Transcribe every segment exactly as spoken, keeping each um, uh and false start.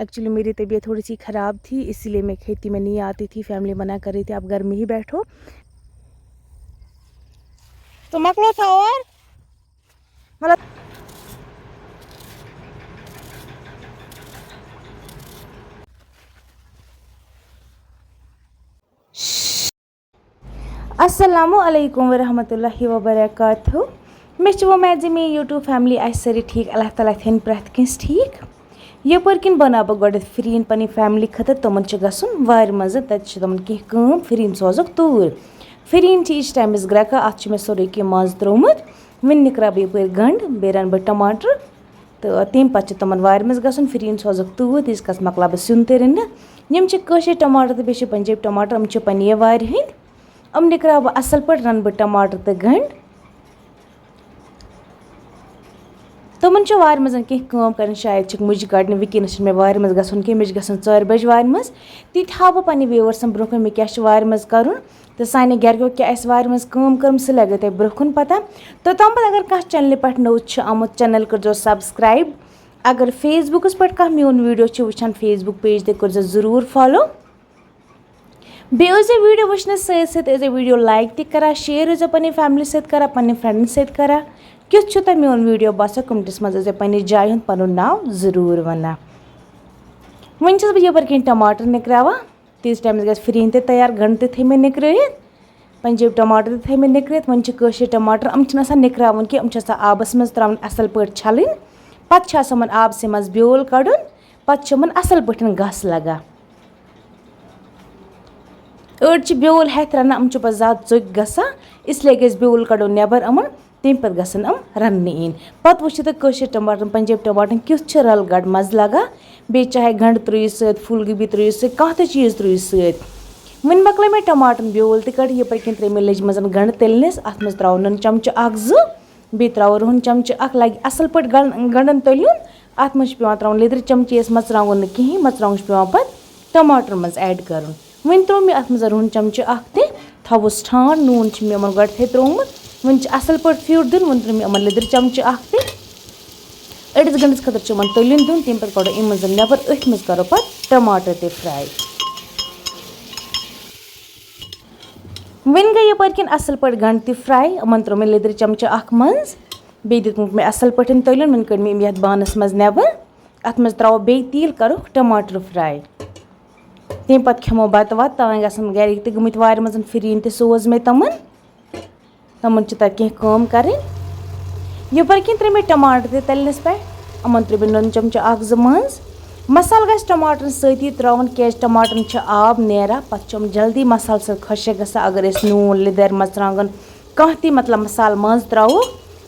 Actually मेरी तबीयत थोड़ी सी ख़राब थी, इसीलिए मैं खेती में नहीं आती थी। फैमिली मना कर रही थी, "आप घर में ही बैठो।" तो मकलो था और मतलब السلام علیکم ورحمۃ اللہ وبرکاتہ۔ مےٚ چھِ وۄمید زِ میٛٲنۍ YouTube فیملی آسہِ سٲری ٹھیٖک۔ اللہ تعالیٰ تھٲیِن پرٛٮ۪تھ کٲنٛسہِ ٹھیٖک۔ یَپٲرۍ کِنۍ بَناو بہٕ گۄڈٮ۪تھ فِرِنۍ پَنٕنۍ فیملی خٲطرٕ۔ تِمَن چھِ گژھُن وارِ منٛز، تَتہِ چھِ تِمَن کینٛہہ کٲم، فِرِنۍ سوزُکھ توٗرۍ۔ فِرِنۍ چھِ ییٖتِس ٹایمَس گرٛٮ۪کان، اَتھ چھُ مےٚ سورُے کینٛہہ مَزٕ ترٛوومُت۔ وۄنۍ نِکراو بہٕ یَپٲرۍ گَنٛڈٕ، بیٚیہِ رَنہٕ بہٕ ٹماٹر۔ تہٕ تَمہِ پَتہٕ چھِ تِمَن وارِ منٛز گژھُن، فِرِنۍ سوزُکھ توٗرۍ، تیٖتِس کالَس مۄکلاو بہٕ سیُن تہِ رٔنِتھ۔ یِم چھِ کٲشِرۍ ٹماٹر تہٕ بیٚیہِ چھِ پنجٲبۍ ٹماٹر، یِم چھِ پننہِ وارِ ہٕنٛدۍ۔ یِم نِکراو بہٕ اَصٕل پٲٹھۍ، رَنہٕ بہٕ ٹماٹر تہٕ گَنٛڈٕ۔ تِمَن چھِ وارِ منٛز کینٛہہ کٲم کَرٕنۍ، شاید چھِکھ مُجہِ کَڑنہِ، وٕنکیٚنَس چھِنہٕ مےٚ وارِ منٛز گژھُن کینٛہہ، مےٚ چھِ گژھُن ژورِ بَجہِ وارِ منٛز۔ تہِ تہِ ہاوٕ بہٕ پننہِ viewers-َن برونٛہہ کَنہِ مےٚ کیٛاہ چھِ وارِ منٛز کَرُن۔ تہٕ سانہِ گَرِکیو کیٛاہ آسہِ وارِ منٛز کٲم کٔرمٕژ، سُہ لَگیو تۄہہِ برونٛہہ کُن پَتہ۔ تہٕ تَمہِ پَتہٕ اگر کانٛہہ channel-ہِ پٮ۪ٹھ نوٚو چھُ آمُت، channel کٔرۍزیو subscribe۔ اگر Facebook-َس پٮ۪ٹھ کانٛہہ میون video چھُ وٕچھان، Facebook page تہِ کٔرۍزیو ضروٗر follow۔ بیٚیہِ ٲسۍزیو video وٕچھنَس سۭتۍ سۭتۍ ٲسۍزیو video like تہِ کَران، share ٲسۍزیو پنٛنہِ فیملی سۭتۍ کَران، پنٛنٮ۪ن friend-َن سۭتۍ کَران۔ کیُتھ چھُ تۄہہِ میون video باسان، comment-َس منٛز ٲسۍزیو پنٛنہِ جایہِ ہُنٛد پَنُن ناو ضروٗر وَنان۔ وۄنۍ چھَس بہٕ یَپٲرۍ کِنۍ ٹماٹر نِکراوان۔ تیٖتِس ٹایمَس گژھِ فِرِنۍ تہِ تیار، گَنٛڈٕ تہِ تھٲے مےٚ نِکرٲیِتھ، پنجٲبۍ ٹماٹر تہِ تھٲے مےٚ نِکرٲیِتھ۔ وۄنۍ چھِ کٲشِرۍ ٹماٹر، یِم چھِنہٕ آسان نِکراوٕنۍ کینٛہہ، یِم چھِ آسان آبَس منٛز ترٛاوٕنۍ، اَصٕل پٲٹھۍ چھَلٕنۍ۔ پَتہٕ چھِ آسان یِمَن آبسٕے منٛز بیول کَڑُن، پَتہٕ چھِ یِمَن اَصٕل پٲٹھۍ گَس لَگان۔ أڑۍ چھِ بیول ہٮ۪تھ رَنان، یِم چھِ پَتہٕ زیادٕ ژوٚکۍ گژھان، اِسلیے گژھِ بیول کَڑُن نٮ۪بَر یِمَن۔ تَمہِ پَتہٕ گژھن یِم رَننہٕ یِنۍ۔ پَتہٕ وٕچھِو تُہۍ کٲشِرۍ ٹماٹرَن، پنجٲبۍ ٹماٹرَن کیُتھ چھُ رَلہٕ گَڑٕ مَزٕ لَگان۔ بیٚیہِ چاہے گَنٛڈٕ ترٛٲیِو سۭتۍ، پھوٗل گوٗبی ترٛٲیِو سۭتۍ، کانٛہہ تہِ چیٖز ترٛٲیِو سۭتۍ۔ وۄنۍ مۄکلٲے مےٚ ٹماٹرَن بیول تہِ کَڑِتھ، یَپٲرۍ کِنۍ ترٛٲے مےٚ لیٚجہِ منٛز گَنٛڈٕ تٔلنِس۔ اَتھ منٛز ترٛاوو نُن چَمچہٕ اَکھ زٕ، بیٚیہِ ترٛاوو رُہَن چَمچہٕ اَکھ۔ لَگہِ اَصٕل پٲٹھۍ گَنٛڈ-، گَنٛڈَن تٔلیُن۔ اَتھ منٛز چھُ پٮ۪وان ترٛاوُن لیٚدرِ چَمچہٕ یَس، مَرژٕوانٛگُن نہٕ کِہیٖنۍ، مَرژٕوانٛگُن چھُ پٮ۪وان پَتہٕ ٹماٹرَن منٛز add کَرُن۔ وۄنۍ ترٛوو مےٚ اَتھ منٛز رُہَن چَمچہٕ اَکھ تہِ۔ تھاوُس ٹھانٛڈ، نوٗن چھُ مےٚ یِمَن گۄڈٕتھٕے ترٛوومُت۔ وۄنۍ چھُ اَصٕل پٲٹھۍ پھیُر دیُن۔ وۄنۍ ترٛٲو مےٚ یِمَن لیٚدٕر چَمچہٕ اَکھ تہِ۔ أڑِس گھنٹَس خٲطرٕ چھُ یِمَن تٔلیُن دیُن، تَمہِ پَتہٕ کَڑو اَمہِ منٛز نٮ۪بَر، أتھۍ منٛز کَرو پَتہٕ ٹماٹر تہِ fry۔ وۄنۍ گٔے یَپٲرۍ کِنۍ اَصٕل پٲٹھۍ گَنٛڈٕ تہِ fry۔ یِمَن ترٛوو مےٚ لیٚدرِ چَمچہٕ اَکھ منٛز، بیٚیہِ دیُتمُت مےٚ اَصٕل پٲٹھۍ تٔلیُن۔ وۄنۍ کٔڑۍ مےٚ یِم یَتھ بانَس منٛز نٮ۪بَر۔ اَتھ منٛز ترٛاوو بیٚیہِ تیٖل، کَرُکھ ٹماٹر fry۔ تَمہِ پَتہٕ کھٮ۪مو بَتہٕ وَتہٕ، تام گژھن گَرِکۍ تہِ گٔمٕتۍ وارِ منٛز، فِرِنۍ تہِ سوز مےٚ تِمَن۔ تِمَن چھِ تَتہِ کینٛہہ کٲم کَرٕنۍ۔ یَپٲرۍ کِنۍ ترٛٲے مےٚ ٹماٹر تہِ تٔلنِس پٮ۪ٹھ۔ یِمَن ترٛٲے مےٚ نُن چَمچہٕ اَکھ زٕ منٛز۔ مصالہٕ گژھِ ٹماٹرَن سۭتی ترٛاوُن، کیٛازِ ٹماٹرَن چھِ آب نیران، پَتہٕ چھِ یِم جلدی مصالہٕ سۭتۍ خۄشٕک گژھان۔ اگر أسۍ نوٗن، لیٚدٕر، مَرژٕوانٛگَن، کانٛہہ تہِ مطلب مصالہٕ منٛز ترٛاوو،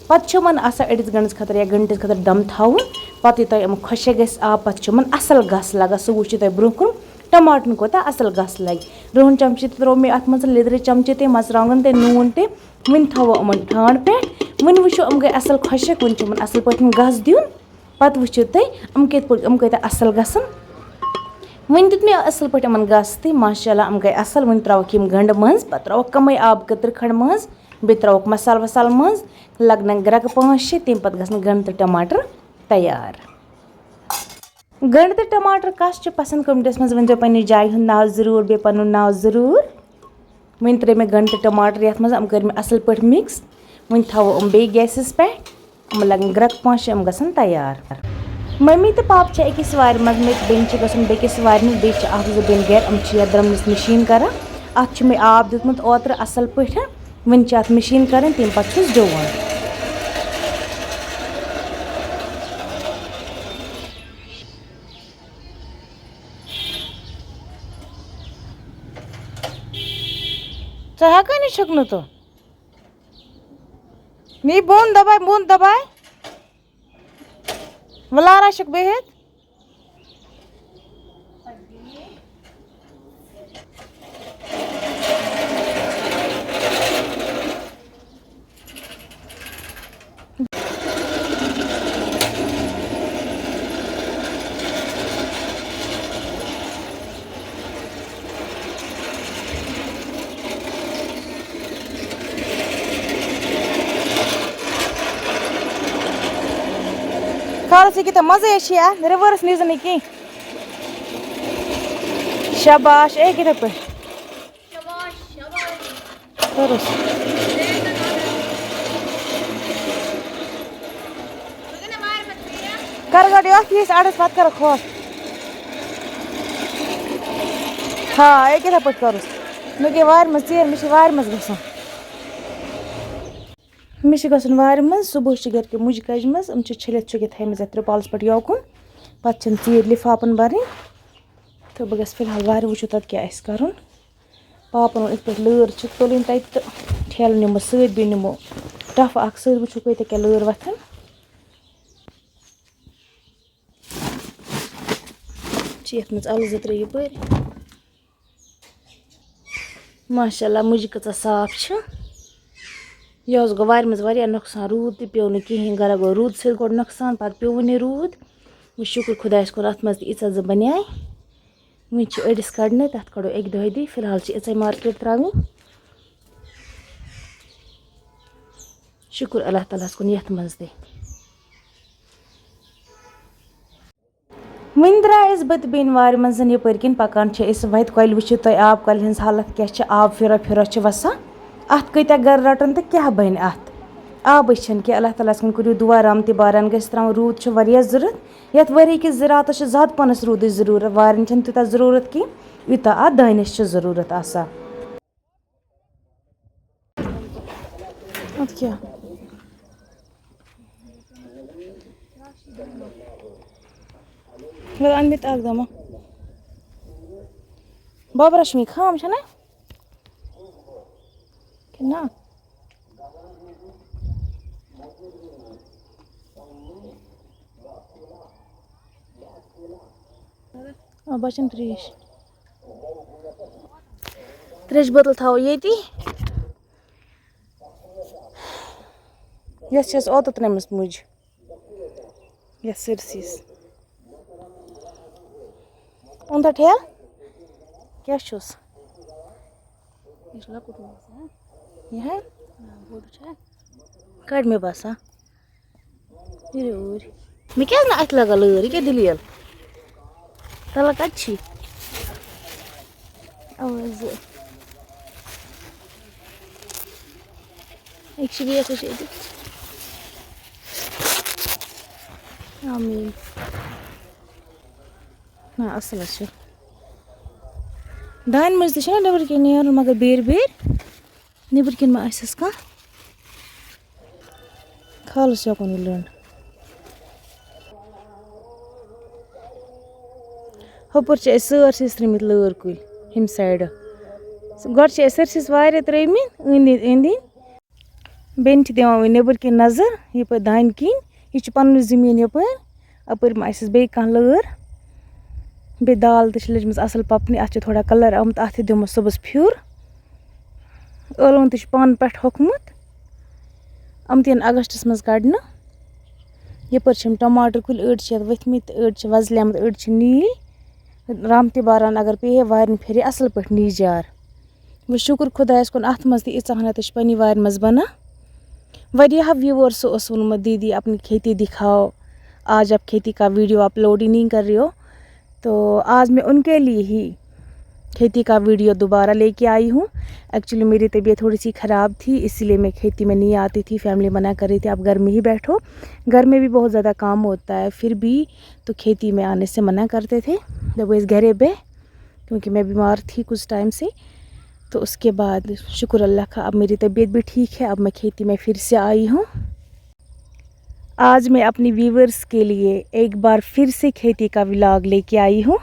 پَتہٕ چھِ یِمَن آسان أڑِس گھنٹَس خٲطرٕ یا گھنٹَس خٲطرٕ دَم تھاوُن۔ پَتہٕ یوٗتاہ یِم خۄشٕک گژھِ آب، پَتہٕ چھِ یِمَن اَصٕل گَس لَگان۔ سُہ وٕچھِو تُہۍ برٛونٛہہ کُن ٹماٹرَن کوٗتاہ اَصٕل گَس لَگہِ۔ رُہَن چَمچہٕ تہِ ترٛوو مےٚ اَتھ منٛز، لیٚدرِ چَمچہٕ تہِ، مَرژٕوانٛگَن تہِ، نوٗن تہِ۔ وۄنۍ تھاوو یِمَن ٹھانٛڈ پٮ۪ٹھ۔ وۄنۍ وٕچھو یِم گٔے اَصٕل خۄشٕک، وۄنۍ چھِ یِمَن اَصٕل پٲٹھۍ گَس دیُن۔ پَتہٕ وٕچھِو تُہۍ یِم کِتھ پٲٹھۍ، یِم کۭتیٛاہ اَصٕل گژھن۔ وۄنۍ دیُت مےٚ اَصٕل پٲٹھۍ یِمَن گَس تہِ، ماشاء اللہ، یِم گٔے اَصٕل۔ وۄنۍ ترٛاوَکھ یِم گَنٛڈٕ منٛز، پَتہٕ ترٛاوَکھ کَمٕے آب قطرٕ کھنٛڈ منٛز، بیٚیہِ ترٛاوَکھ مصالہٕ وصالہٕ منٛز، لَگنَکھ گرٛٮ۪کہٕ پانٛژھ شےٚ، تَمہِ پَتہٕ گژھن گَنٛڈٕ تہٕ ٹماٹر تیار۔ گنٛڈٕ تہٕ ٹماٹر کَس چھِ پسنٛد، comment-َس منٛز ؤنۍزیو پنٛنہِ جایہِ ہُنٛد ناو ضروٗر، بیٚیہِ پَنُن ناو ضروٗر۔ وۄنۍ ترٛٲے مےٚ گنٛڈٕ تہٕ ٹماٹر یَتھ منٛز، یِم کٔرۍ مےٚ اَصٕل پٲٹھۍ mix۔ وۄنۍ تھاوو یِم بیٚیہِ گیسَس پٮ۪ٹھ، یِم لَگَن گرٛٮ۪کہٕ پانٛژھ شےٚ، یِم گژھن تیار۔ مٔمی تہٕ پاپہٕ چھِ أکِس وارِ منٛز، مےٚ تہٕ بیٚنہِ چھِ گژھُن بیٚکِس وارِ منٛز، بیٚیہِ چھِ اَکھ زٕ بیٚنہِ گَرِ، یِم چھِ یَتھ درٛمنِس مِشیٖن کَران۔ اَتھ چھُ مےٚ آب دیُتمُت اوترٕ اَصٕل پٲٹھۍ، وۄنۍ چھِ اَتھ مِشیٖن کَرٕنۍ، تَمہِ پَتہٕ چھُس ڈُوُن۔ ژٕ ہٮ۪کٲنی چھُکھ نہٕ تہٕ۔ نی بۄن دباے، بۄن دباے۔ وۄنۍ لارا چھُکھ بِہِتھ۔ خالص یہِ کیٛاہ مَزَے چھِ اَتھ، reverse نیٖزِ نہٕ کینٛہہ۔ شاباش، اے کِتھے پٲٹھۍ؟ کَرُس۔ کَر گۄڈٕ یَتھ یِیِس اَڈَس، پَتہٕ کَرَکھ ہۄتھ۔ ہا، اے کِتھے پٲٹھۍ کَرُس؟ مےٚ گٔے وارِ منٛز ژیر، مےٚ چھِ وارِ منٛز گژھُن۔ مےٚ چھِ گژھُن وارِ منٛز، صُبحَس چھِ گَرِ کہِ مُجہِ کَجہِ منٛز، یِم چھِ چھٔلِتھ چھُکھ یہِ تھٲیمٕژ یَتھ ترٛپالَس پٮ۪ٹھ یوکُن۔ پَتہٕ چھِنہٕ ژیٖرۍ لِفافَن بَرٕنۍ۔ تہٕ بہٕ گژھٕ فِلحال وارِ، وٕچھو تَتہِ کیٛاہ آسہِ کَرُن۔ پاپَن ووٚن یِتھ پٲٹھۍ لٲر چھِ تُلٕنۍ تَتہِ تہٕ ٹھیلہٕ نِمو سۭتۍ، بیٚیہِ نِمو ٹَپھ اَکھ سۭتۍ، وٕچھو کۭتیٛاہ کیٛاہ لٲر وۄتھن۔ چھِ یَتھ منٛز اَلہٕ زٕ ترٛےٚ یَپٲرۍ۔ ماشاءاللہ، مُجہِ کۭژاہ صاف چھِ۔ یہِ حظ گوٚو وارِ منٛز واریاہ نۄقصان، روٗد تہِ پیوٚو نہٕ کِہیٖنۍ، گَرا گوٚو روٗد سۭتۍ گۄڈٕ نۄقصان، پَتہٕ پیوٚوُے نہٕ روٗد۔ وۄنۍ شُکُر خۄدایَس کُن، اَتھ منٛز تہِ ییٖژاہ زٕ بَنے۔ وۄنۍ چھِ أڑِس کَڑنَے، تَتھ کَڑو اَکہِ دۄیہِ دۄہہِ۔ فِلحال چھِ یِژَے مارکیٹ ترٛاوٕنۍ۔ شُکُر اللہ تعالیٰ ہَس کُن یَتھ منٛز تہِ۔ وۄنۍ درٛایَس بہٕ تہٕ بیٚنہِ وارِ منٛز یَپٲرۍ کِنۍ پَکان چھِ أسۍ وَتہِ۔ کۄلہِ وٕچھِو تُہۍ، آب کۄلہِ ہٕنٛز حالت کیٛاہ چھِ، آب پھِرا پھِرا چھِ وَسان۔ اَتھ کۭتیٛاہ گَرٕ رَٹَن تہٕ کیٛاہ بَنہِ اَتھ؟ آبٕے چھَنہٕ کینٛہہ۔ اللہ تعالیٰ ہَس کُن کٔرِو دُعا، رحمتِ باران گژھِ ترٛاوُن۔ روٗد چھُ واریاہ ضوٚرَتھ۔ یَتھ ؤری کِس زِراعتَس چھِ زیادٕ پَہنَس روٗدٕچ ضٔروٗرت، وارٮ۪ن چھَنہٕ تیوٗتاہ ضٔروٗرت کینٛہہ، یوٗتاہ اَتھ دانٮ۪س چھِ ضٔروٗرت آسان۔ اَدٕ کیٛاہ؟ مےٚ اَنہِ مٕتۍ اَکھ دۄہ ما۔ بابا رشمی خام چھَنا؟ کِنہٕ نہ؟ آ، بَچَن ترٛیش۔ ترٛیشہِ بٲتٕل تھاوو ییٚتی۔ یۄس چھِ اَسہِ اوترٕ ترٛٲومٕژ مُج۔ یَتھ سٲرسٕے۔ اوٚن تہٕ ٹھیلہٕ؟ کیٛاہ چھُس؟ یہِ چھُ لۄکُٹ ماز، ہا؟ یہِ ہا؟ آ، بوٚڑ چھا؟ کَڑِ مےٚ باسان۔ یہِ اوٗرۍ۔ مےٚ کیٛازِ نہٕ اَتھِ لَگان لٲر؟ یہِ کیٛاہ دٔلیٖل؟ تَلہٕ کَتہِ چھی؟ اَوٕ زٕ۔ أکۍ چھِ بیٚیہِ اَتھ وٕچھ ییٚتہِ۔ آمیٖن۔ نہ، اَصٕل حظ چھُ۔ دانہِ مٔنٛزۍ تہِ چھِنہ نیٚبرۍ کِنۍ نیرُن، مگر بیٖرۍ بیٖرۍ۔ نیٚبرۍ کِنۍ ما آسٮ۪س کانٛہہ؟ کھالَس یوکُن یہِ لٔنٛڈ۔ ہُپٲرۍ چھِ اَسہِ سٲرسٕے ترٛٲومٕتۍ لٲر کُلۍ ہُمہِ سایڈٕ۔ گۄڈٕ چھِ اَسہِ سٲرسٕے واریاہ ترٛٲومٕتۍ أنٛدۍ أنٛدۍ أنٛدۍ أنٛدۍ۔ بیٚنہِ چھِ دِوان وۄنۍ نیٚبٕرۍ کِنۍ نظر، یَپٲرۍ دانہِ کِنۍ۔ یہِ چھُ پَنُن زٔمیٖن یَپٲرۍ۔ اَپٲرۍ ما آسٮ۪س بیٚیہِ کانٛہہ لٲر۔ بیٚیہِ دال تہِ چھِ لٔجمٕژ اَصٕل پَپنہِ، اَتھ چھُ تھوڑا colour آمُت، اَتھ تہِ دِمو صُبحَس پھیُر۔ ٲلوَن تہِ چھُ پَن پٮ۪ٹھ ہوٚکھمُت۔ یِم تہِ یِن اَگستَس منٛز کَڑنہٕ۔ یَپٲرۍ چھِ یِم ٹماٹر کُلۍ، أڑۍ چھِ یَتھ ؤتھمٕتۍ، أڑۍ چھِ وۄزلیمٕتۍ، أڑۍ چھِ نیٖلۍ۔ رحمتِ باران اگر پیٚیہِ ہے، وارٮ۪ن پھِرِ اَصٕل پٲٹھۍ نِجار۔ وۄنۍ شُکُر خۄدایَس کُن، اَتھ منٛز تہِ ییٖژاہ ہنا تہِ چھِ پنٛنہِ وارِ منٛز بَنان۔ واریاہو viewersو اوس ووٚنمُت، "دیٖدی، اپنی کھیتی دِکھاو، آج آپ کھیتی کا ویڈیو اپلوڈ ہی نہیں کر رہے ہو۔" تو آج میں ان کے لیے ہی کھیتی کا ویڈیو دوبارہ لے کے آئی ہوں۔ ایکچولی میری طبیعت تھوڑی سی خراب تھی، اسی لیے میں کھیتی میں نہیں آتی تھی۔ فیملی منع کر رہی تھی، "آپ گھر میں ہی بیٹھو۔" گھر میں بھی بہت زیادہ کام ہوتا ہے، پھر بھی تو کھیتی میں آنے سے منع کرتے تھے۔ جب وہ اس گھرے پہ کیونکہ میں بیمار تھی کچھ ٹائم سے، تو اس کے بعد شکر اللہ کا اب میری طبیعت بھی ٹھیک ہے، اب میں کھیتی میں پھر سے آئی ہوں۔ آج میں اپنی ویورز کے لیے ایک بار پھر سے کھیتی کا ولاگ لے کے آئی ہوں۔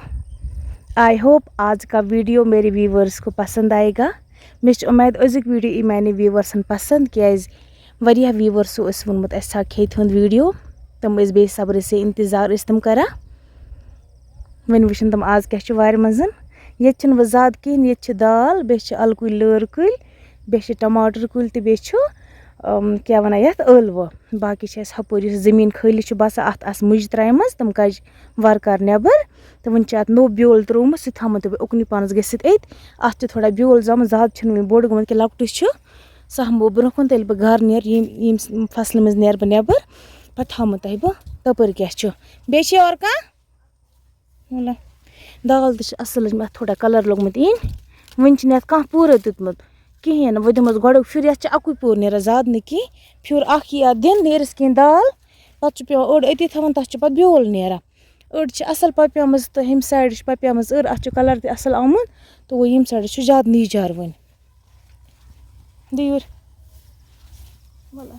آئی ہوپ آج کا ویڈیو میرے ویورز کو پسند آئے گا۔ مےٚ چھِ اُمید أزیُک ویڈیو یی میانہِ ویورزن پسند، کیازِ واریاہ viewersو ٲسۍ ووٚنمُت اَسہِ تھاو کھیتہِ ہُنٛد ویڈیو، تِم ٲسۍ بے صبرٕ سے انتظار ٲسۍ تِم کران۔ وۄنۍ وٕچھِن تِم آز کیٛاہ چھُ وارِ منٛز۔ ییٚتہِ چھِنہٕ وۄنۍ زیادٕ کِہیٖنۍ، ییٚتہِ چھِ دال، بیٚیہِ چھِ اَلہٕ کُلۍ، لٲر کُلۍ، بیٚیہِ چھِ ٹماٹر کُلۍ تہٕ بیٚیہِ چھُ، اَم، کیٛاہ وَنان یَتھ، ٲلوٕ۔ باقٕے چھِ اَسہِ ہُپٲرۍ یُس زٔمیٖن خٲلی چھُ باسان، اَتھ آسہٕ مُجہِ ترٛایمَژٕ، تِم کَجہِ وارٕ کارٕ نٮ۪بر۔ تہٕ وۄنۍ چھِ اَتھ نوٚو بیول ترٛوومُت، سُہ تہِ تھاومو تۄہہِ بہٕ اُکنُے پانَس گٔژھِتھ أتھۍ۔ اَتھ چھُ تھوڑا بیول زامُت، زیادٕ چھُنہٕ وۄنۍ بوٚڑ گوٚمُت کینٛہہ، لۄکٹُے چھُ۔ سُہ ہاوٕ بہٕ برٛونٛہہ کُن، تیٚلہِ بہٕ گَرٕ نیرٕ، ییٚمہِ، ییٚمہِ فصلہِ منٛز نیرٕ بہٕ نٮ۪بر، پَتہٕ ہاوٕ تۄہہِ بہٕ کَپٲرۍ کیٛاہ چھُ۔ بیٚیہِ چھِ یورٕ کانٛہہ؟ وَلہٕ۔ دال تہِ چھِ اَصٕل لٔجمٕژ، اَتھ تھوڑا کَلَر لوٚگمُت یِنۍ۔ وٕنہِ چھِنہٕ یَتھ کانٛہہ پوٗرٕ دیُتمُت کِہیٖنۍ نہٕ۔ وۄنۍ دِمَس گۄڈٕ پھِر، یَتھ چھِ اَکُے پوٗر نیران، زیادٕ نہٕ کِہیٖنۍ۔ پھِر اَکھ یی اَتھ دِنہٕ، نیرٮ۪س کِہیٖنۍ دال، پَتہٕ چھُ پٮ۪وان أڑ أتی تھاوُن، تَتھ چھُ پَتہٕ بیول نیران۔ أڑ چھِ اَصٕل پَپیمٕژ تہٕ ہُمہِ سایڈٕ چھِ پَپیمٕژ أر، اَتھ چھُ کَلَر تہِ اَصٕل آمُت، تہٕ وۄنۍ ییٚمہِ سایڈٕ چھُ زیادٕ نیٖجار وۄنۍ۔ دِ یورٕ۔ وَلہٕ۔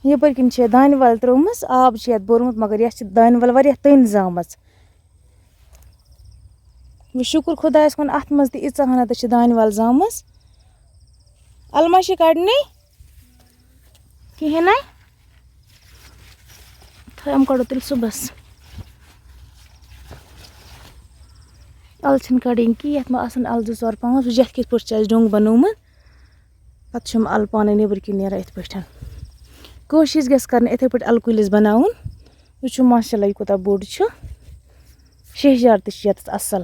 یَپٲرۍ کِنۍ چھِ یَتھ دانہِ وَل ترٲومٕژ، آب چھِ یَتھ بوٚرمُت، مگر یَتھ چھِ دانہِ وَل واریاہ تٔنۍ زامٕژ۔ وۄنۍ شُکُر خۄدایَس کُن، اَتھ منٛز تہِ ییٖژاہ ہنا تہِ چھِ دانہِ وَل زامٕژ۔ اَلہٕ ما چھِ کَڑنہِ؟ کِہیٖنۍ نَے۔ تھٲے یِم کَڑو تیٚلہِ صُبحَس۔ اَلہٕ چھِنہٕ کَڑٕنۍ کینٛہہ، یَتھ ما آسَن اَلہٕ زٕ ژور پانٛژھ، وٕچھ یَتھ کِتھ پٲٹھۍ چھِ اَسہِ ڈوٚنٛگ بَنومُت۔ پَتہٕ چھِ یِم اَلہٕ پانَے نیٚبٕرۍ کِنۍ نیران یِتھ پٲٹھۍ۔ کوٗشِش گژھِ کَرٕنۍ یِتھَے پٲٹھۍ اَلہٕ کُلِس بَناوُن۔ وٕچھِو ماشاء اللہ یہِ کوٗتاہ بوٚڑ چھُ۔ شیہجار تہِ چھِ یَتَس اَصٕل۔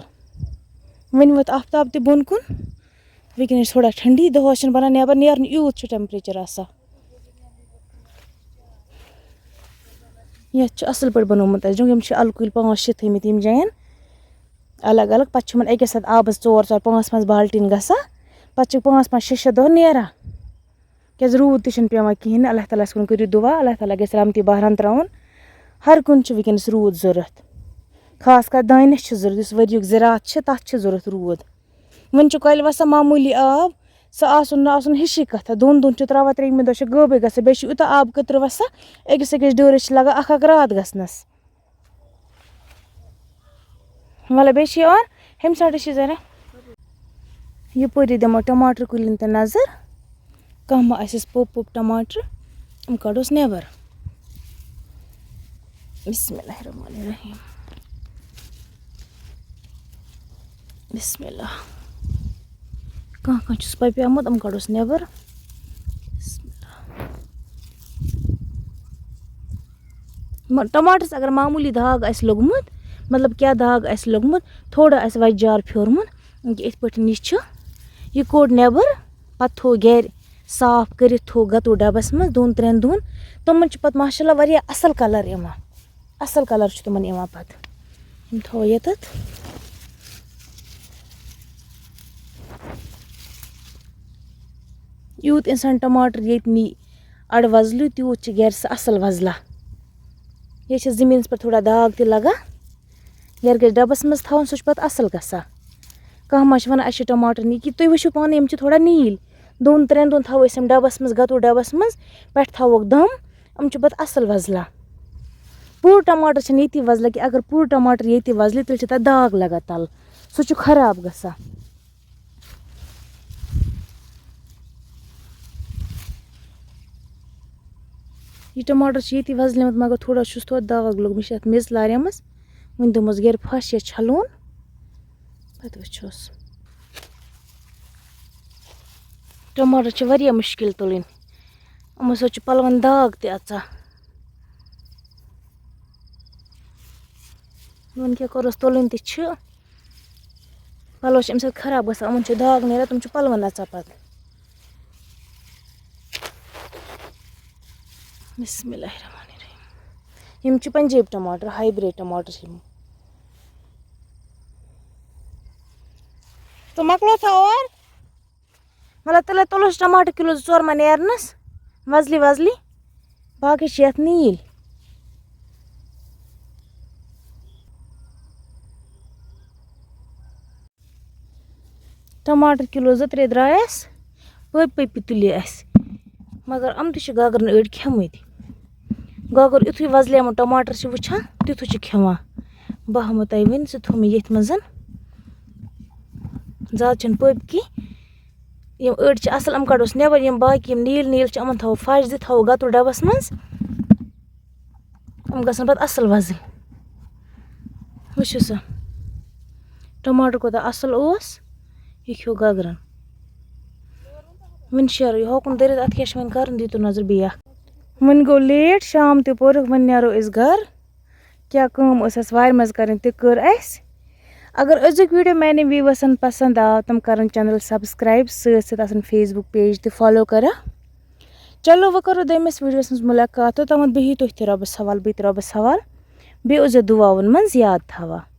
وۄنۍ ووت آفتاب تہِ بۄن کُن۔ وٕنکیٚنَس چھِ تھوڑا ٹھنڈی، دۄہَس چھِنہٕ بَنان نٮ۪بَر نیرُن، یوٗت چھُ ٹٮ۪مپریچَر آسان۔ یَتھ چھُ اَصٕل پٲٹھۍ بَنومُت اَسہِ جوٚنگ۔ یِم چھِ اَلہٕ کُلۍ پانٛژھ شےٚ تھٲیمٕتۍ یِم جایَن الگ الگ۔ پَتہٕ چھِ یِمَن أکِس ساتہٕ آبَس ژور ژور پانٛژھ پانٛژھ بالٹیٖن گژھان۔ پَتہٕ چھِ پانٛژھ پانٛژھ شےٚ شےٚ دۄہ نیران۔ کیٛازِ روٗد تہِ چھُنہٕ پٮ۪وان کِہیٖنۍ نہٕ۔ اللہ تعالیٰ ہَس کُن کٔرِو دُعا، اللہ تعالیٰ گژھِ رحمتی بحرَن ترٛاوُن۔ ہر کُنہِ چھُ وٕنکیٚنَس روٗد ضوٚرَتھ۔ خاص کر دانٮ۪س چھِ ضوٚرَتھ، یُس ؤریُک زِراعت چھِ، تَتھ چھِ ضوٚرَتھ روٗد۔ وۄنۍ چھُ کۄلہِ وَسان معموٗلی آب، سُہ آسُن نہٕ آسُن ہِشی کَتھا۔ دۄن دۄہَن چھُ ترٛاوان، ترٛیٚیِمہِ دۄہ چھِ غٲبٕے گژھان۔ بیٚیہِ چھُ یوٗتاہ آب قطرٕ وَسان، أکِس أکِس ڈٲرِس چھِ لَگان اَکھ اَکھ راتھ گژھنَس۔ مطلب، بیٚیہِ چھِ یِوان، ہُمہِ سایڈٕ چھِ زَرا۔ یَپٲری دِمو ٹماٹر کُلٮ۪ن تہِ نظر۔ کانٛہہ ما آسٮ۪س پوٚپ پوٚپ ٹماٹر، یِم کَڑوس نٮ۪بر۔ بسم اللہ الرحمن الرحیم۔ بسم اللہ۔ کانٛہہ کانٛہہ چھُس پَپیومُت، یِم کَڑوس نٮ۪بر۔ بسم اللہ۔ مہ-، ٹماٹرس اگر معموٗلی داغ آسہِ لوٚگمُت، مطلب کیٛاہ داغ آسہِ لوٚگمُت، تھوڑا آسہِ وَتہِ جار پھیوٗرمُت، یہِ کہِ یِتھ پٲٹھۍ یہِ چھُ، یہِ کوٚڑ نٮ۪بر، پَتہٕ تھوٚو گَرِ صاف کٔرِتھ، تھوٚو گَتوٗ ڈَبَس منٛز دۄن ترٛٮ۪ن دۄہَن۔ تِمَن چھُ پَتہٕ ماشاء اللہ واریاہ اَصٕل کَلَر یِوان، اَصٕل کَلَر چھُ تِمَن یِوان پَتہٕ۔ یِم تھاوو ییٚتٮ۪تھ۔ یوٗت اِنسان ٹماٹر ییٚتہِ نی اَڑٕ وۄزلہِ، تیوٗت چھِ گَرِ سُہ اَصٕل وۄزلا۔ یہِ چھِ زٔمیٖنَس پٮ۪ٹھ تھوڑا داغ تہِ لَگان۔ گَرِ گژھِ ڈَبَس منٛز تھاوُن، سُہ چھُ پَتہٕ اَصٕل گژھان۔ کانٛہہ ما چھِ وَنان، اَسہِ چھِ ٹماٹر نی، کہِ تُہۍ وٕچھِو پانَے، یِم چھِ تھوڑا نیٖلۍ۔ دۄن ترٛٮ۪ن دۄہَن تھاوو أسۍ یِم ڈَبَس منٛز، گَتوٗ ڈَبَس منٛز، پٮ۪ٹھٕ تھاووکھ دَم، یِم چھِ پَتہٕ اَصٕل وۄزلان۔ پوٗرٕ ٹماٹر چھِنہٕ ییٚتی وۄزلان کینٛہہ۔ اگر پوٗرٕ ٹماٹر ییٚتی وۄزلہِ، تیٚلہِ چھِ تَتھ داغ لَگان تَلہٕ، سُہ چھُ خراب گژھان۔ یہِ ٹماٹر چھُ ییٚتی وۄزلیومُت، مگر تھوڑا چھُس تھوڑا داغ لوٚگمُت، یہِ چھِ اَتھ میٚژ لاریمٕژ۔ وۄنۍ دوٚپمَس گَرِ پھَش یا چھَلون، پَتہٕ وٕچھوس۔ ٹماٹر چھِ واریاہ مُشکِل تُلٕنۍ، یِمو سۭتۍ چھُ پَلوَن داغ تہِ اَژان۔ وۄنۍ کیٛاہ کَروس، تُلٕنۍ تہِ چھِ۔ پَلو چھِ اَمہِ سۭتۍ خراب گژھان، یِمَن چھُ داغ نیران، تِم چھِ پَلوَن نَژان پَتہٕ۔ بسم اللہ الرحمن الرحیم۔ یِم چھِ پنجٲبۍ ٹماٹر، ہاے بریڈ ٹماٹر چھِ یِم۔ تہٕ مۄکلو تھا اور؟ مطلب، تیٚلہِ تُلُس ٹماٹر کِلوٗ زٕ ژور ما نیرنَس وۄزلی وۄزلی، باقٕے چھِ یَتھ نیٖلۍ۔ ٹماٹر کِلوٗ زٕ ترٛےٚ درٛاے اَسہِ، پٔپۍ پٔپۍ تُلے اَسہِ، مگر یِم تہِ چھِ گگرن أڑۍ کھٮ۪مٕتۍ۔ گگر یُتھُے وۄزلیمُت ٹماٹر چھِ وٕچھان، تیُتھُے چھِ کھٮ۪وان۔ بہٕ ہاومو تۄہہِ وٕنۍ، سُہ تھوٚو مےٚ ییٚتھۍ منٛز۔ زیادٕ چھِنہٕ پٔپۍ کینٛہہ۔ یِم أڑۍ چھِ اَصٕل، یِم کَڑوس نٮ۪بَر، یِم باقی یِم نیٖلۍ نیٖلۍ چھِ، یِمَن تھاوو پھَش دِتھ، تھاوو گَتوٗ ڈَبَس منٛز۔ یِم گژھن پَتہٕ اَصٕل وَزٕلۍ۔ وٕچھِو سا، ٹماٹر کوٗتاہ اَصٕل اوس، یہِ کھیوٚو گَگرَن۔ وٕنہِ شیرو یہِ ہوکُن دٔرِتھ، اَتھ کیٛاہ چھِ وۄنۍ کَرُن، دیٖتو نظر بیٚیہِ اَکھ۔ وۄنۍ گوٚو لیٹ، شام تہِ پوٚرُکھ، وۄنۍ نیرو أسۍ گَرٕ۔ کیٛاہ کٲم ٲس اَسہِ وارِ منٛز کَرٕنۍ، تہِ کٔر اَسہِ۔ اگر أزیُک ویٖڈیو میٛانٮ۪ن ویٖوَرسَن پَسنٛد آو، تِم کَرَن چَنَل سَبسکرٛایِب، سۭتۍ سۭتۍ آسَن Facebook page تہِ follow کَران۔ چلو، وۄنۍ کَرو دوٚیمِس ویٖڈیوَس منٛز مُلاقات۔ توٚتامَتھ بِہِو تُہۍ تہِ رۄبَس حوال، بہٕ تہِ رۄبَس حوال۔ بیٚیہِ اوس زِ دُعاوَن منٛز یاد تھاوان۔